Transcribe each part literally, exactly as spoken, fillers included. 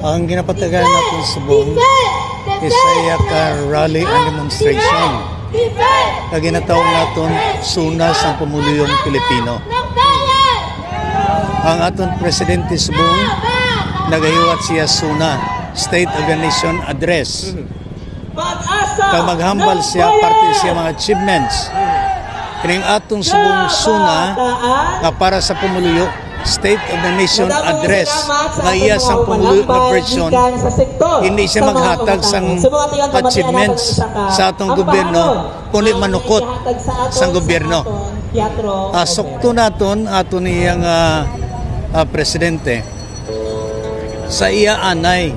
Ang ginapatagan naton subong, isa iya ka rally and demonstration. Kag ginatawag naton SONA sang Pumuluyong Pilipino. Ang aton presidente subong, nagahiwat siya SONA, State of the Nation Address. Kag maghambal siya parte sa mga achievements. Kining atong subong SONA nga para sa pumuluyo, State of the Nation Address, nga iya sang pumuluyo nga version, hindi siya maghatag sang achievements sa atong gobyerno, kundi manukot sang gobyerno. Ah, sukto naton aton iyang, ah, ah, presidente sa iya anay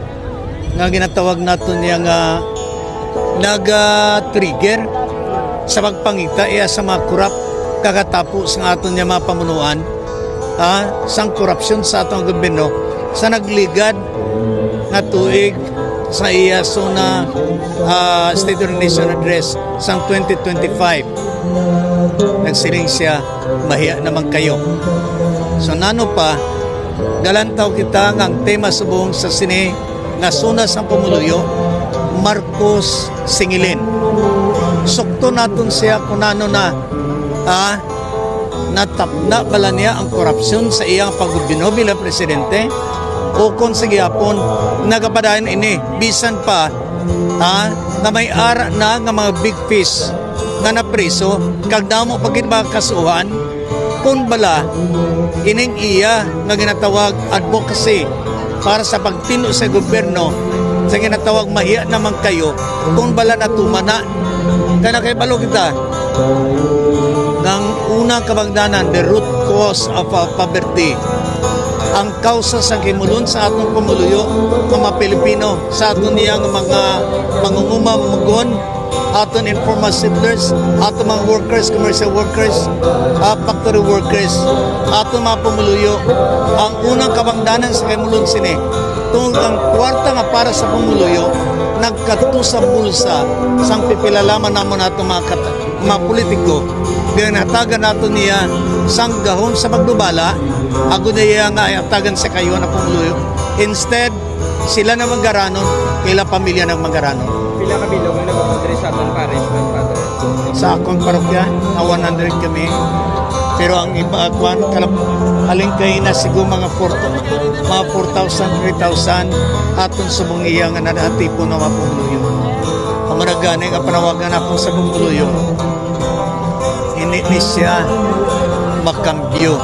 nga ginatawag naton niya nga naga-trigger sa pagpangita iya sa mga korap kagatapo sa aton niya mga pamunuan, ah, sang korupsyon sa atong gobyerno sa nagligad nga tuig sa iya SONA, ah, State of the Nation Address sang twenty twenty-five. Nagsiling siya, "Mahiya naman kayo." So, nano pa, galantaw kita nga ang tema subong sa sini nga SONA sang pumuluyo, Marcos Singilin. Sukto naton siya kung ano na, ah, natapna bala niya ang korupsyon sa iyang paggobyerno bilang presidente, o kung sa gihapon nagapadayon ini, bisan pa, ah, nga may ara na nga mga big fish nga napriso, kag damo pa gid mga kasuhan, kung bala ining iya nga ginatawag advocacy para sa pagtino sa gobyerno, sa ginatawag mahiya naman kayo, kung bala natuman na. Kaya nakahibalo kita nga ang unang kabangdanan, the root cause of, uh, poverty, ang kausa sa kimulon sa atong pumuluyo, mga Pilipino, sa aton niya nga mga mangunguma, mamugon, aton informal settlers, aton mga workers, commercial workers, ah, factory workers, aton mga pumuluyo. Ang unang kabangdanan sa kimulon sini, tungod ang kwarta nga para sa pumuluyo nagkadto sa bulsa sang pipila lamang namon nato mga kat-, mga politiko, ginahatagan nato niya sang gahom sa pagdubala, agod niya nga ihatagan sa kayo na pumuluyo. Instead, sila na magaranon, kila pamilya na magaranon. Pila ka bilog ang nagapundre sa aton parish, Father? Sa akong parokya, na one hundred kami. Pero ang iba, kwan, kalap-, halin kay na siguro mga four, mga four thousand, three thousand, aton subong iya nga nadatipon na mapumuluyo. Ang maragani nga panawagan ako sa pumuluyo, hindi ni siya makambyo.